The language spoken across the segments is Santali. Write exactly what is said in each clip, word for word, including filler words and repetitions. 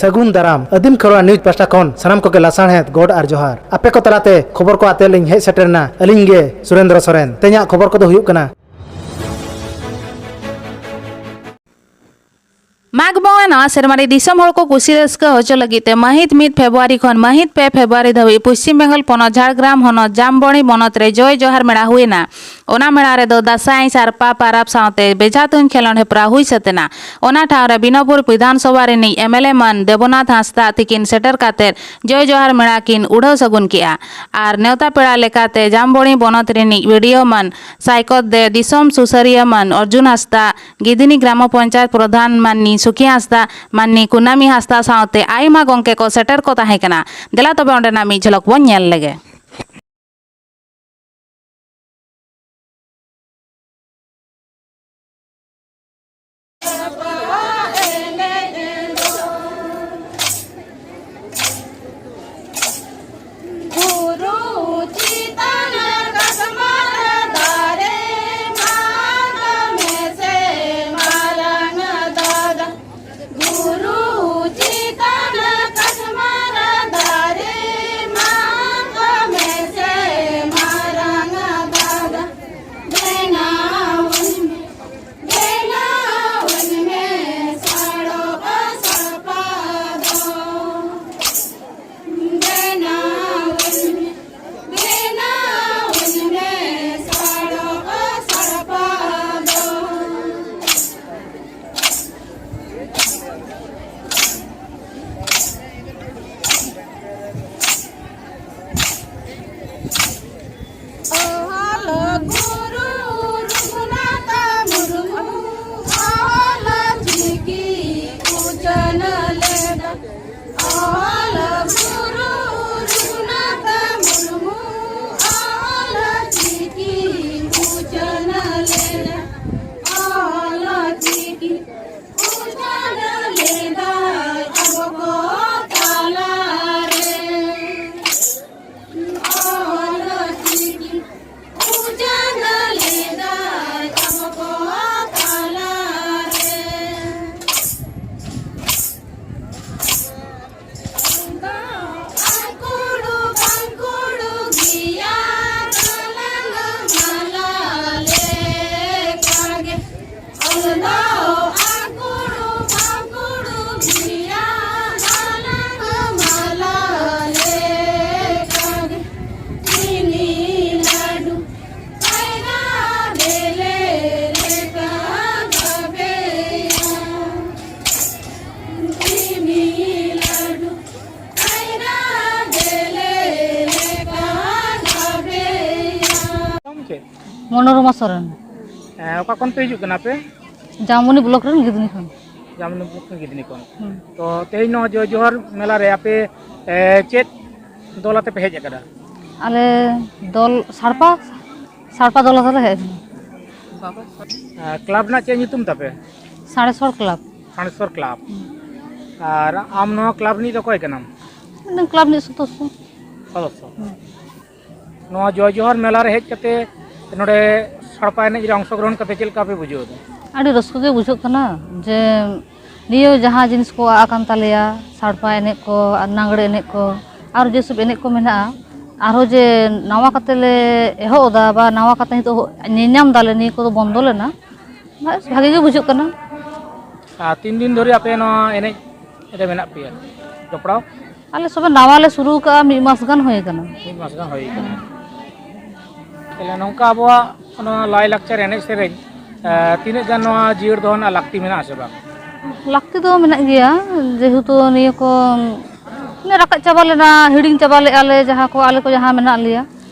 ᱥᱟᱹᱜᱩᱱ ᱫᱟᱨᱟᱢ᱾ ᱟᱹᱫᱤᱢ ᱠᱷᱮᱨᱣᱟᱲ ᱱᱤᱭᱩᱡᱽ ᱯᱟᱦᱴᱟ ᱠᱷᱚᱱ ᱥᱟᱱᱟᱢ ᱠᱚᱜᱮ ᱞᱟᱥᱟᱲᱦᱮᱫ ᱜᱚᱰ ᱟᱨ ᱡᱚᱦᱟᱨ᱾ ᱟᱯᱮ ᱠᱚ ᱛᱟᱞᱟᱛᱮ ᱠᱷᱚᱵᱚᱨ ᱠᱚ ᱟᱛᱮ ᱞᱤᱧ ᱦᱮᱡ ᱥᱮᱴᱮᱨ ᱮᱱᱟ ᱟᱹᱞᱤᱧ ᱜᱮ ᱥᱩᱨᱮᱱᱫᱨᱚ ᱥᱚᱨᱮᱱ᱾ ᱛᱮᱦᱮᱧᱟᱜ ᱠᱷᱚᱵᱚᱨ ᱠᱚᱫᱚ ᱦᱩᱭᱩᱜ ᱠᱟᱱᱟ᱾ ᱢᱟᱜᱽ ᱵᱚᱸᱜᱟ ᱱᱟᱣᱟ ᱥᱮᱨᱢᱟ ᱨᱮ ᱫᱤᱥᱚᱢ ᱦᱚᱲ ᱠᱚ ᱠᱩᱥᱤ ᱨᱟᱹᱥᱠᱟᱹ ᱦᱚᱪᱚ ᱞᱟᱹᱜᱤᱫ ᱛᱮ ᱢᱟᱹᱦᱤᱛ ᱢᱤᱫ ᱯᱷᱮᱵᱽᱨᱩᱣᱟᱨᱤ ᱠᱷᱚᱱ ᱢᱟᱹᱦᱤᱛ ᱯᱮ ᱯᱷᱮᱵᱽᱨᱩᱣᱟᱨᱤ ᱫᱷᱟᱹᱵᱤᱡ ᱯᱚᱥᱪᱤᱢ ᱵᱮᱝᱜᱚᱞ ᱯᱚᱱᱚᱛ ᱡᱷᱟᱲᱜᱨᱟᱢ ᱦᱚᱱᱚᱛ ᱡᱟᱢᱵᱚᱲᱤ ᱵᱚᱱᱚᱛ ᱨᱮ ᱡᱚᱭ ᱡᱚᱦᱟᱨ ᱢᱮᱲᱟ ᱦᱩᱭᱮᱱᱟ᱾ ᱚᱱᱟ ᱢᱮᱲᱟ ᱨᱮᱫᱚ ᱫᱟᱸᱥᱟᱭ, ᱥᱟᱨᱯᱟ ᱯᱟᱨᱟᱵᱽ ᱥᱟᱶᱛᱮ ᱵᱮᱡᱷᱟ ᱛᱩᱧ ᱠᱷᱮᱞᱳᱸᱰ ᱦᱮᱯᱨᱟᱣ ᱦᱩᱭ ᱥᱟᱹᱛ ᱮᱱᱟ᱾ ᱚᱱᱟ ᱴᱷᱟᱶ ᱨᱮ ᱵᱤᱱᱚᱯᱩᱨ ᱵᱤᱫᱷᱟᱱ ᱥᱚᱵᱷᱟ ᱨᱤᱱᱤᱡ ᱮᱢ ᱮᱞ ᱮ ᱢᱟᱱ ᱫᱮᱵᱚᱱᱟᱛᱷ ᱦᱟᱸᱥᱫᱟᱜ ᱛᱤᱠᱤᱱ ᱥᱮᱴᱮᱨ ᱠᱟᱛᱮ ᱡᱚᱭ ᱡᱚᱦᱟᱨ ᱢᱮᱲᱟ ᱠᱤᱱ ᱩᱰᱷᱟᱹᱣ ᱥᱟᱹᱜᱩᱱ ᱠᱮᱜᱼᱟ᱾ ᱟᱨ ᱱᱮᱣᱛᱟ ᱯᱮᱲᱟ ᱞᱮᱠᱟᱛᱮ ᱡᱟᱢᱵᱚᱲᱤ ᱵᱚᱱᱚᱛ ᱨᱤᱱᱤᱡ ᱵᱤ ᱰᱤ ᱳ ᱢᱟᱱ ᱥᱟᱭᱠᱚᱛ ᱫᱮ, ᱫᱤᱥᱚᱢ ᱥᱩᱥᱟᱹᱨᱤᱭᱟᱹ ᱢᱟᱱ ᱚᱨᱡᱩᱱ ᱦᱟᱸᱥᱫᱟᱜ, ᱜᱤᱫᱷᱤᱱᱤ ᱜᱨᱟᱢ ᱯᱚᱧᱪᱟᱭᱮᱛ ᱯᱨᱚᱫᱷᱟᱱ ᱢᱟᱹᱱᱤ ᱥᱩᱠᱷᱤ ᱦᱟᱸᱥᱫᱟᱜ, ᱢᱟᱹᱱᱤ ᱠᱩᱱᱟᱢᱤ ᱦᱟᱸᱥᱫᱟᱜ ᱥᱟᱶᱛᱮ ᱟᱭᱢᱟ ᱜᱚᱢᱠᱮ ᱠᱚ ᱥᱮᱴᱮᱨ ᱠᱚ ᱛᱟᱦᱮᱸ ᱠᱟᱱᱟ᱾ ᱫᱮᱞᱟ ᱛᱚᱵᱮ ᱚᱸᱰᱮᱱᱟᱜ ᱢᱤᱫ ᱡᱷᱚᱞᱚᱠ ᱵᱚᱱ ᱧᱮᱞ ᱞᱮᱜᱮ᱾ ᱢᱚᱱᱳᱨᱚᱢᱟ ᱥᱚᱨᱮᱱ᱾ ᱦᱮᱸ, ᱚᱠᱟ ᱠᱷᱚᱱ ᱯᱮ ᱦᱤᱡᱩᱜ ᱠᱟᱱᱟ ᱯᱮ? ᱡᱟᱢᱩᱱᱤ ᱵᱞᱚᱠ ᱨᱮᱱ ᱜᱤᱫᱽᱱᱤ ᱠᱷᱚᱱ᱾ ᱡᱟᱢᱩᱱᱤ ᱵᱞᱚᱠ ᱨᱮᱱ ᱜᱤᱫᱽᱱᱤ ᱠᱷᱚᱱ᱾ ᱦᱩᱸ᱾ ᱛᱚ ᱛᱮᱦᱮᱧ ᱱᱚᱣᱟ ᱡᱚᱭ ᱡᱚᱦᱟᱨ ᱢᱮᱞᱟ ᱨᱮ ᱟᱯᱮ, ᱮ, ᱪᱮᱫ ᱫᱚᱞ ᱟᱛᱮ ᱯᱮ ᱦᱮᱡ ᱟᱠᱟᱫᱟ? ᱟᱞᱮ ᱫᱚᱞ ᱥᱟᱲᱯᱟ, ᱥᱟᱲᱯᱟ ᱫᱚᱞ ᱟᱛᱮ ᱞᱮ ᱦᱮᱡ ᱟᱠᱟᱱᱟ᱾ ᱮ, ᱠᱞᱟᱵᱽ ᱨᱮᱱᱟᱜ ᱪᱮᱫ ᱧᱩᱛᱩᱢ ᱛᱟᱯᱮ? ᱥᱟᱬᱮᱥ ᱦᱚᱲ ᱠᱞᱟᱵᱽ᱾ ᱥᱟᱬᱮᱥ ᱦᱚᱲ ᱠᱞᱟᱵᱽ᱾ ᱦᱩᱸ᱾ ᱟᱨ ᱟᱢ ᱱᱚᱣᱟ ᱠᱞᱟᱵᱽ ᱨᱤᱱᱤᱡ ᱫᱚ ᱚᱠᱚᱭ ᱠᱟᱱᱟᱢ? ᱢᱤᱫᱴᱟᱝ ᱠᱞᱟᱵᱽ ᱨᱤᱱᱤᱡ ᱥᱚᱫᱚᱥᱥᱚ᱾ ᱥᱚᱫᱚᱥᱥᱚ᱾ ᱦᱩᱸ᱾ ᱱᱚᱣᱟ ᱡᱚᱭ ᱡᱚᱦᱟᱨ ᱢᱮᱞᱟ ᱨᱮ ᱦᱮᱡ ᱠᱟᱛᱮ ᱱᱚᱰᱮ ᱥᱟᱲᱯᱟ ᱮᱱᱮᱡ ᱨᱮ ᱚᱝᱥᱚᱜᱨᱚᱦᱚᱱ ᱠᱟᱛᱮ ᱪᱮᱫ ᱞᱮᱠᱟ ᱯᱮ ᱵᱩᱡᱷᱟᱹᱣ ᱮᱫᱟ? ᱟᱹᱰᱤ ᱨᱟᱹᱥᱠᱟᱹ ᱜᱮ ᱵᱩᱡᱷᱟᱹᱜ ᱠᱟᱱᱟ ᱡᱮ ᱱᱤᱭᱟᱹ ᱡᱟᱦᱟᱸ ᱡᱤᱱᱤᱥ ᱠᱚ ᱟᱫ ᱟᱠᱟᱱ ᱛᱟᱞᱮᱭᱟ, ᱥᱟᱲᱯᱟ ᱮᱱᱮᱡ ᱠᱚ ᱟᱨ ᱞᱟᱜᱽᱲᱮ ᱮᱱᱮᱡ ᱠᱚ ᱟᱨ ᱡᱮ ᱥᱚᱵ ᱮᱱᱮᱡ ᱠᱚ ᱢᱮᱱᱟᱜᱼᱟ, ᱟᱨᱦᱚᱸ ᱡᱮ ᱱᱟᱣᱟ ᱠᱟᱛᱮ ᱞᱮ ᱮᱦᱚᱵ ᱮᱫᱟ ᱵᱟ ᱱᱟᱣᱟ ᱠᱟᱛᱮ ᱱᱤᱛᱚᱜ ᱧᱮᱞ ᱧᱟᱢ ᱫᱟᱞᱮ ᱱᱤᱭᱟᱹ ᱠᱚᱫᱚ ᱵᱚᱱᱫᱚ ᱞᱮᱱᱟ, ᱵᱮᱥ ᱵᱷᱟᱜᱮ ᱜᱮ ᱵᱩᱡᱷᱟᱹᱜ ᱠᱟᱱᱟ᱾ ᱟᱨ ᱛᱤᱱ ᱫᱤᱱ ᱫᱷᱚᱨᱮ ᱟᱯᱮ ᱱᱚᱣᱟ ᱮᱱᱮᱡ ᱨᱮ ᱢᱮᱱᱟᱜ ᱯᱮᱭᱟ ᱡᱚᱯᱲᱟᱣ? ᱟᱞᱮ ᱥᱚᱵᱮ ᱱᱟᱣᱟ ᱞᱮ ᱥᱩᱨᱩ ᱠᱟᱜᱼᱟ, ᱢᱤᱫ ᱢᱟᱥ ᱜᱟᱱ ᱦᱩᱭ ᱠᱟᱱᱟ᱾ ᱢᱤᱫ ᱢᱟᱥ ᱜᱟᱱ ᱦᱩᱭ ᱠᱟᱱᱟ᱾ ᱛᱟᱦᱞᱮ ᱱᱚᱝᱠᱟ ᱟᱵᱚᱣᱟᱜ ᱱᱚᱣᱟ ᱞᱟᱭᱼᱞᱟᱠᱪᱟᱨ ᱮᱱᱮᱡ ᱥᱮᱨᱮᱧ, ᱮ, ᱛᱤᱱᱟᱹᱜ ᱜᱟᱱ ᱱᱚᱣᱟ ᱡᱤᱭᱟᱹᱲ ᱫᱚᱦᱚ ᱨᱮᱱᱟᱜ ᱞᱟᱹᱠᱛᱤ ᱢᱮᱱᱟᱜᱼᱟ ᱥᱮ ᱵᱟᱝ? ᱞᱟᱹᱠᱛᱤ ᱫᱚ ᱢᱮᱱᱟᱜ ᱜᱮᱭᱟ, ᱡᱮᱦᱮᱛᱩ ᱱᱤᱭᱟᱹ ᱠᱚ ᱢᱟᱱᱮ ᱨᱟᱠᱟᱵ ᱪᱟᱵᱟ ᱞᱮᱱᱟ, ᱦᱤᱲᱤᱧ ᱪᱟᱵᱟ ᱞᱮᱫᱼᱟ ᱞᱮ ᱡᱟᱦᱟᱸ ᱠᱚ ᱟᱞᱮ ᱠᱚ ᱡᱟᱦᱟᱸ ᱢᱮᱱᱟᱜ ᱞᱮᱭᱟ,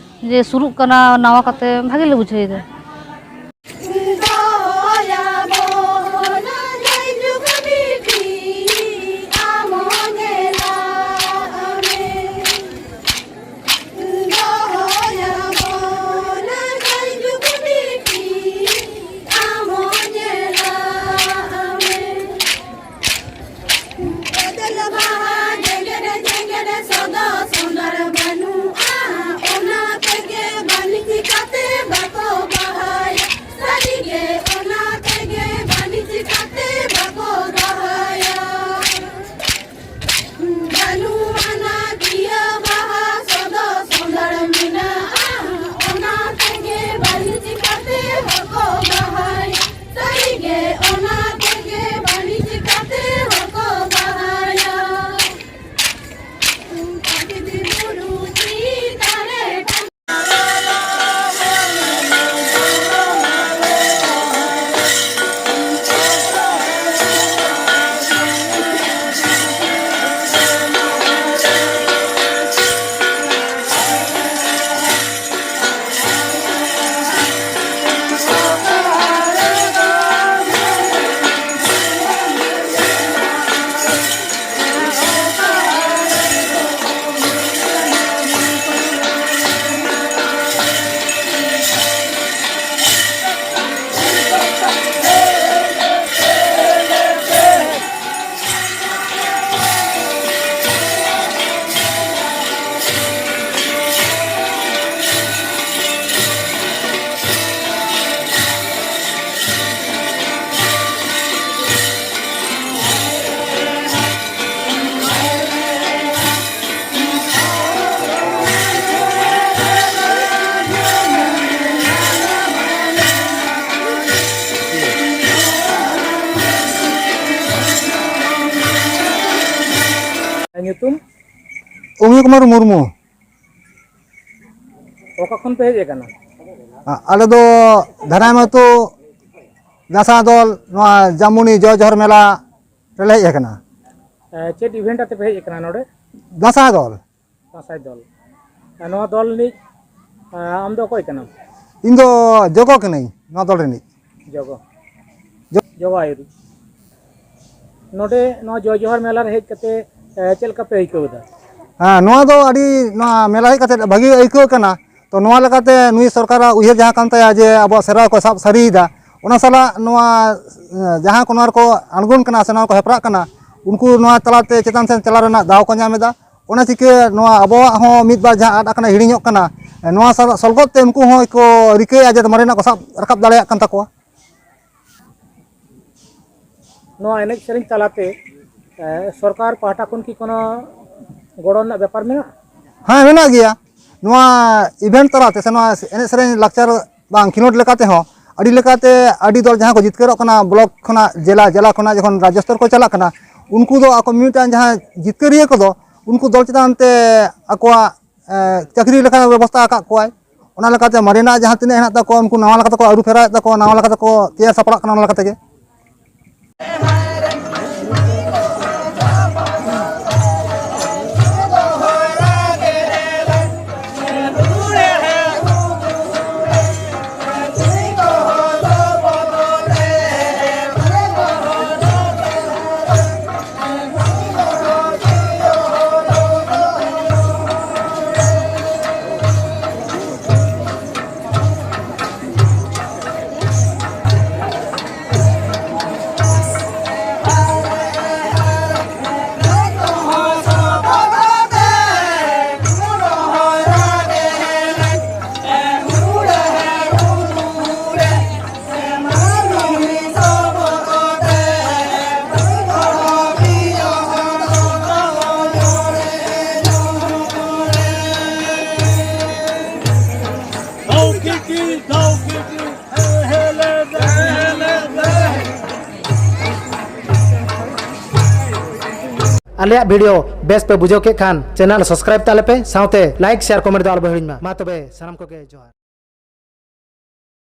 ᱡᱮ ᱥᱩᱨᱩᱜ ᱠᱟᱱᱟ ᱱᱟᱣᱟ ᱠᱟᱛᱮ, ᱵᱷᱟᱜᱮ ᱞᱮ ᱵᱩᱡᱷᱟᱹᱣ ᱮᱫᱟ᱾ ᱧᱩᱛᱩᱢ? ᱚᱢᱤᱭ ᱠᱩᱢᱟᱨ ᱢᱩᱨᱢᱩ᱾ ᱚᱠᱟ ᱠᱷᱚᱱ ᱯᱮ ᱦᱮᱡ ᱟᱠᱟᱱᱟ? ᱟ-, ᱟᱞᱮ ᱫᱚ ᱫᱷᱟᱨᱟᱭᱢᱟᱛᱳ ᱫᱟᱸᱥᱟᱭ ᱫᱚᱞ, ᱱᱚᱣᱟ ᱡᱟᱢᱩᱱᱤ ᱡᱚᱭ ᱡᱚᱦᱚᱨ ᱢᱮᱞᱟ ᱨᱮᱞᱮ ᱦᱮᱡ ᱟᱠᱟᱱᱟ᱾ ᱮ, ᱪᱮᱫ event ᱟᱛᱮ ᱯᱮ ᱦᱮᱡ ᱟᱠᱟᱱᱟ ᱱᱚᱰᱮ? ᱫᱟᱸᱥᱟᱭ ᱫᱚᱞ᱾ ᱫᱟᱸᱥᱟᱭ ᱫᱚᱞ᱾ ᱟᱨ ᱱᱚᱣᱟ ᱫᱚᱞ ᱨᱤᱱᱤᱡ, ᱟ, ᱟᱢ ᱫᱚ ᱚᱠᱚᱭ ᱠᱟᱱᱟᱢ? ᱤᱧ ᱫᱚ ᱡᱚᱜᱚ ᱠᱟᱹᱱᱟᱹᱧ, ᱱᱚᱣᱟ ᱫᱚᱞ ᱨᱤᱱᱤᱡ᱾ ᱡᱚᱜᱚ᱾ ᱡᱚ- ᱡᱚᱜᱚ ᱟᱹᱭᱩᱨᱤᱡ᱾ ᱱᱚᱰᱮ ᱱᱚᱣᱟ ᱡᱚᱭ ᱡᱚᱦᱟᱨ ᱢᱮᱞᱟ ᱨᱮ ᱦᱮᱡ ᱠᱟᱛᱮ, ᱮ, ᱪᱮᱫ ᱞᱮᱠᱟ ᱯᱮ ᱟᱹᱭᱠᱟᱹᱣ ᱮᱫᱟ? ᱦᱮᱸ, ᱱᱚᱣᱟ ᱫᱚ ᱟᱹᱰᱤ, ᱱᱚᱣᱟ ᱢᱮᱞᱟ ᱦᱮᱡ ᱠᱟᱛᱮ ᱵᱷᱟᱹᱜᱤ ᱟᱹᱭᱠᱟᱹᱣ ᱠᱟᱱᱟ᱾ ᱛᱚ, ᱱᱚᱣᱟ ᱞᱮᱠᱟᱛᱮ ᱱᱩᱭ ᱥᱚᱨᱠᱟᱨᱟᱜ ᱩᱭᱦᱟᱹᱨ ᱡᱟᱦᱟᱸ ᱠᱟᱱ ᱛᱟᱭᱟ ᱡᱮ ᱟᱵᱚᱣᱟᱜ ᱥᱮᱨᱣᱟ ᱠᱚ ᱥᱟᱵ ᱥᱟᱹᱨᱤᱭᱮᱫᱟ, ᱚᱱᱟ ᱥᱟᱞᱟᱜ ᱱᱚᱣᱟ, ᱮ, ᱡᱟᱦᱟᱸ ᱠᱚ ᱱᱚᱣᱟ ᱨᱮᱠᱚ ᱟᱬᱜᱚᱱ ᱠᱟᱱᱟ ᱥᱮ ᱱᱚᱣᱟ ᱠᱚ ᱦᱮᱯᱨᱟᱜ ᱠᱟᱱᱟ, ᱩᱱᱠᱩ ᱱᱚᱣᱟ ᱛᱟᱞᱟᱛᱮ ᱪᱮᱛᱟᱱ ᱥᱮᱫ ᱪᱟᱞᱟᱣ ᱨᱮᱱᱟᱜ ᱫᱟᱣ ᱠᱚ ᱧᱟᱢ ᱮᱫᱟ᱾ ᱚᱱᱟ ᱪᱤᱠᱟᱹ ᱱᱚᱣᱟ ᱟᱵᱚᱣᱟᱜ ᱦᱚᱸ ᱢᱤᱫ ᱵᱟᱨ ᱡᱟᱦᱟᱸ ᱟᱫ ᱟᱠᱟᱱᱟ, ᱦᱤᱲᱤᱧᱚᱜ ᱠᱟᱱᱟ, ᱱᱚᱣᱟ ᱥᱟᱞᱟᱜ ᱥᱚᱞᱜᱚᱫ ᱛᱮ ᱩᱱᱠᱩ ᱦᱚᱸ ᱠᱚ ᱨᱤᱠᱟᱹᱭᱟ ᱡᱟᱛᱮ ᱢᱟᱨᱮᱱᱟᱜ ᱠᱚ ᱥᱟᱵ ᱨᱟᱠᱟᱵ ᱫᱟᱲᱮᱭᱟᱜ ᱠᱟᱱ ᱛᱟᱠᱚᱣᱟ᱾ ᱱᱚᱣᱟ ᱮᱱᱮᱡ ᱥᱮᱨᱮᱧ ᱛᱟᱞᱟᱛᱮ, ᱮ, ᱥᱚᱨᱠᱟᱨ ᱯᱟᱦᱴᱟ ᱠᱷᱚᱱ ᱠᱤ ᱠᱳᱱᱳ ᱜᱚᱲᱚ ᱨᱮᱱᱟᱜ ᱵᱮᱯᱟᱨ ᱢᱮᱱᱟᱜᱼᱟ? ᱦᱮᱸ, ᱢᱮᱱᱟᱜ ᱜᱮᱭᱟ᱾ ᱱᱚᱣᱟ event ᱛᱟᱞᱟᱛᱮ ᱥᱮ ᱱᱚᱣᱟ ᱮᱱᱮᱡ ᱥᱮᱨᱮᱧ ᱞᱟᱠᱪᱟᱨ ᱵᱟᱝ ᱠᱷᱮᱞᱳᱰ ᱞᱮᱠᱟ ᱛᱮᱦᱚᱸ ᱟᱹᱰᱤ ᱞᱮᱠᱟᱛᱮ ᱟᱹᱰᱤ ᱫᱚᱞ ᱡᱟᱦᱟᱸ ᱠᱚ ᱡᱤᱛᱠᱟᱹᱨᱚᱜ ᱠᱟᱱᱟ block ᱠᱷᱚᱱᱟᱜ ᱡᱮᱞᱟ, ᱡᱮᱞᱟ ᱠᱷᱚᱱᱟᱜ ᱡᱚᱠᱷᱚᱱ ᱨᱟᱡᱽᱡᱚ ᱥᱛᱚᱨ ᱠᱚ ᱪᱟᱞᱟᱜ ᱠᱟᱱᱟ, ᱩᱱᱠᱩ ᱫᱚ ᱟᱠᱚ ᱢᱤᱫᱴᱟᱝ ᱡᱟᱦᱟᱸ ᱡᱤᱛᱠᱟᱹᱨᱤᱭᱟᱹ ᱠᱚᱫᱚ ᱩᱱᱠᱩ ᱫᱚᱞ ᱪᱮᱛᱟᱱ ᱛᱮ ᱟᱠᱚᱣᱟᱜ, ᱮ, ᱪᱟᱹᱠᱨᱤ ᱞᱮᱠᱟᱱᱟᱜ ᱵᱮᱵᱚᱥᱛᱷᱟ ᱟᱠᱟᱫ ᱠᱚᱣᱟᱭ᱾ ᱚᱱᱟ ᱞᱮᱠᱟᱛᱮ ᱢᱟᱨᱮᱱᱟᱜ ᱡᱟᱦᱟᱸ ᱛᱤᱱᱟᱹᱜ ᱦᱮᱱᱟᱜ ᱛᱟᱠᱚᱣᱟ, ᱩᱱᱠᱩ ᱱᱟᱣᱟ ᱞᱮᱠᱟ ᱛᱮᱠᱚ ᱟᱹᱨᱩ ᱯᱷᱮᱨᱟᱣᱮᱫ ᱛᱟᱠᱚᱣᱟ, ᱱᱟᱣᱟ ᱞᱮᱠᱟ ᱛᱮᱠᱚ ᱛᱮᱭᱟᱨ ᱥᱟᱯᱲᱟᱜ ᱠᱟᱱᱟ, ᱚᱱᱟ ᱞᱮᱠᱟ ᱛᱮᱜᱮ᱾ ᱟᱞᱮᱭᱟᱜ video ᱵᱮᱥ ᱯᱮ ᱵᱩᱡᱷᱟᱹᱣ ᱠᱮᱫ ᱠᱷᱟᱱ channel subscribe ᱛᱟᱞᱮ ᱯᱮ, ᱥᱟᱶᱛᱮ like, share, comment ᱫᱚ ᱟᱞᱚ ᱯᱮ ᱦᱤᱲᱤᱧ ᱢᱟ᱾ ᱢᱟ ᱛᱚᱵᱮ ᱥᱟᱱᱟᱢ ᱠᱚᱜᱮ ᱡᱚᱦᱟᱨ᱾